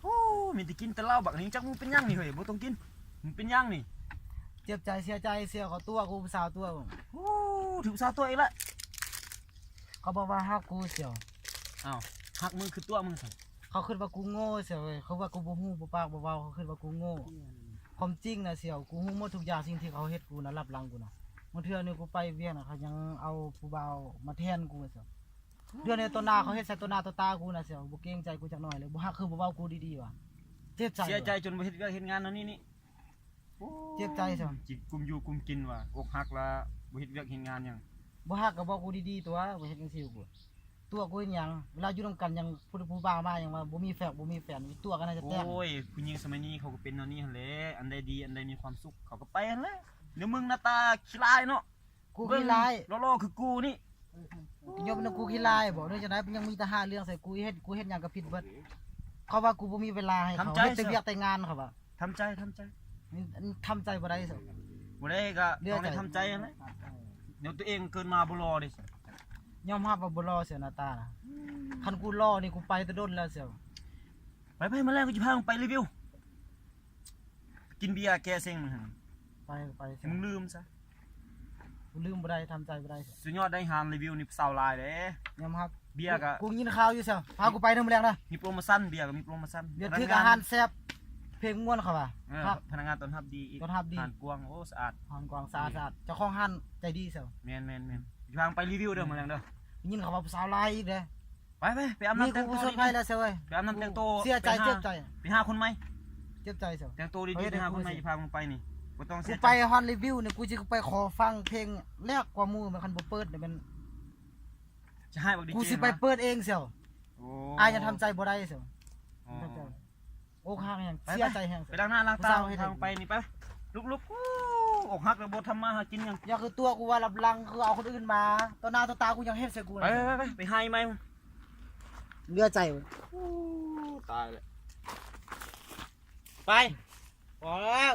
ໂອ້ ມີແຕ່ກິນແຕ່ເຫຼົ້າບັກນີ້ ຈັກມຶງເປັນຫຍັງນີ້ເຮີ້ຍ ບໍ່ຕ້ອງກິນ ມຶງເປັນຫຍັງນີ້? ເຈັບໃຈເສຍໃຈ ສ່ຽວເຂົາຕົວະກູ ຜູ້ສາວຕົວະກູ. ໂອ້ ຖືກຜູ້ສາວຕົວະອີກລະ. ເຂົາບອກວ່າຮັກກູສ່ຽວ. ອ້າວ ຮັກມຶງຄືຕົວະມຶງຊັ້ນ? ເຂົາຄິດວ່າກູໂງ່ສ່ຽວເອີຍ ເຂົາວ່າກູບໍ່ຮູ້ ບໍ່ປາກບໍ່ເວົ້າ ເຂົາຄິດວ່າກູໂງ່. ຄວາມຈິງນະສ່ຽວ ກູຮູ້ໝົດທຸກຢ່າງ ສິ່ງທີ່ເຂົາເຮັດກູນະ ລັບຫຼັງກູນະ. ບາງເທື່ອນີ້ກູໄປວຽກນະ ເຂົາຍັງເອົາຜູ້ບ່າວມາແທນກູສ່ຽວ. ດຽວນີ້ຕໍ່ໜ້າເຂົາເຮັດໃສ່ຕໍ່ໜ້າຕໍ່ຕາກູນະສ່ຽວ ບໍ່ເກງໃຈກູຈັກໜ້ອຍເລີຍ ບໍ່ຮັກຄືບໍ່ເວົ້າກູດີໆວ່າ. ເຈັບໃຈ ເສຍໃຈຈົນບໍ່ເຮັດວຽກເຮັດງານແນວນີ້ນີ້. ໂອ້ ເຈັບໃຈສ່ຽວ. ຈິກກຸມຢູ່ກຸມກິນວ່າ ອົກຫັກລະບໍ່ເຮັດວຽກເຮັດງານຫຍັງ. ບໍ່ຮັກກໍບອກກູດີໆຕົວະ ບໍ່ເຮັດຈັ່ງຊີ້ກູ. ຕົວະກູເຮັດຫຍັງ? ເວລາຢູ່ນຳກັນຍັງ ຜູ້ ຜູ້ບ່າວມາຍັງວ່າບໍ່ມີແຟນ ບໍ່ມີແຟນ ຕົວະກັນໜ້າຈະແຕກ. ໂອ້ຍ ຜູ້ຍິງສະໄໝນີ້ເຂົາກໍເປັນແນວນີ້ຫັ້ນແຫຼະ ອັນໃດດີ ອັນໃດມີຄວາມສຸກ ເຂົາກໍໄປຫັ້ນແຫຼະ. ແນວມຶງໜ້າຕາຂີ້ຮ້າຍເນາະ. ກູຂີ້ຮ້າຍ ເບິ່ງ ຫຼໍ່ໆຄືກູນີ້. ເອີ ຍອມຮັບນຳກູຂີ້ຮ້າຍບໍ ຫຼືຈັ່ງໃດ? ຍັງມີແຕ່ຫາເລື່ອງໃສ່ກູ ເຮັດ ກູເຮັດຫຍັງກໍຜິດເບິດ. ເຂົາວ່າກູບໍ່ມີເວລາໃຫ້ເຂົາ ທຳໃຈ ເຮັດແຕ່ວຽກແຕ່ງານ ເຂົາວ່າ. ທຳໃຈ ທຳໃຈ. ທຳໃຈບໍ່ໄດ້. ບໍ່ໄດ້ກໍຕ້ອງໄດ້ທຳໃຈຫັ້ນແຫຼະ. ແນວຕົວເອງເກີດມາບໍ່ຫຼໍ່ເດ້. ຍອມຮັບວ່າບໍ່ຫຼໍ່ສ່ຽວ ໜ້າຕານະ. ຄັນກູຫຼໍ່ນີ້ກູໄປແຕ່ດົນແລ້ວສ່ຽວ. ໄປໆ ມື້ແລງກູຈະພາມຶງໄປຣີວິວ ກິນເບຍແກ້ເຊັງມື້ຫັ້ນ. ໄປ ໄປ ໃຫ້ມຶງລືມຊະ. ກູລືມບໍ່ໄດ້ ທຳໃຈບໍ່ໄດ້. ສຸດຍອດໄດ໋ ຮ້ານຣີວິວນີ້ຜູ້ສາວຫຼາຍເດ້. ຍອມຮັບ ເບຍກໍ ກູ ກູໄດ້ຍິນຂ່າວຢູ່ຊະ ພາກູໄປເດີມື້ແລງນະ. ມີໂປຣໂມຊັນ ເບຍກໍມີໂປຣໂມຊັນ. ເບຍຖືກອາຫານແຊບ ເພງມ່ວນເຂົາວ່າ. ເອີ ພະ ພະນັກງານຕ້ອນຮັບດີອີກ ຕ້ອນຮັບດີ ຮ້ານກວ້າງ ໂອ້ ສະອາດ ຮ້ານກວ້າງ ສະອາດ ສະອາດ. ເຈົ້າຂອງຮ້ານໃຈດີຊະ. ແມ່ນໆໆ ຈະພາໄປຣີວິວເດີມື້ແລງເດີ. ໄດ້ຍິນເຂົາວ່າຜູ້ສາວຫຼາຍອີກເດ້. ໄປໆ ໄປອາບນ້ຳແຕ່ງໂຕດີໆ ແລ້ວເຊີຍ. ໄປອາບນ້ຳແຕ່ງໂຕ ເສຍໃຈ ເຈັບໃຈ ໄປຫາຄົນໃໝ່. ເຈັບໃຈເຊີຍ. ແຕ່ງໂຕດີໆ ໄປຫາຄົນໃໝ່ ຈະພາມຶງໄປນີ້ ບໍ່ຕ້ອງເສຍໃຈ. ກູໄປຮອດຣີວິວນີ້ ກູຊິໄປຂໍຟັງເພງແລກກວ່າໝູ່ ແມ່ນຄັນບໍ່ເປີດນີ້ແມ່ນ ຈະຮ້າຍບັກດີເຈ ກູຊິໄປເປີດເອງເຊີຍ. ໂອ້ ອ້າຍຍັງທຳໃຈບໍ່ໄດ້ເຊີຍ. ອໍ ໂອ້ ຮັກແຮງ ເສຍໃຈແຮງ. ໄປລ້າງໜ້າລ້າງຕາ ພາໄປນີ້ໄປ ລຸກໆ. ໂອ້ ອົກຫັກແລ້ວບໍ່ທຳມາຫາກິນຫຍັງ. ຢ່າຄືຕົວະກູວ່າລັບຫຼັງ ຄືເອົາຄົນອື່ນມາ ຕໍ່ໜ້າຕໍ່ຕາກູຍັງເຮັດໃສ່ກູ. ໄປໆໆ ໄປຫາໃໝ່. ເຫຼືອໃຈ. ໂອ້ ຕາຍແລ້ວ. ໄປ ພໍແລ້ວ.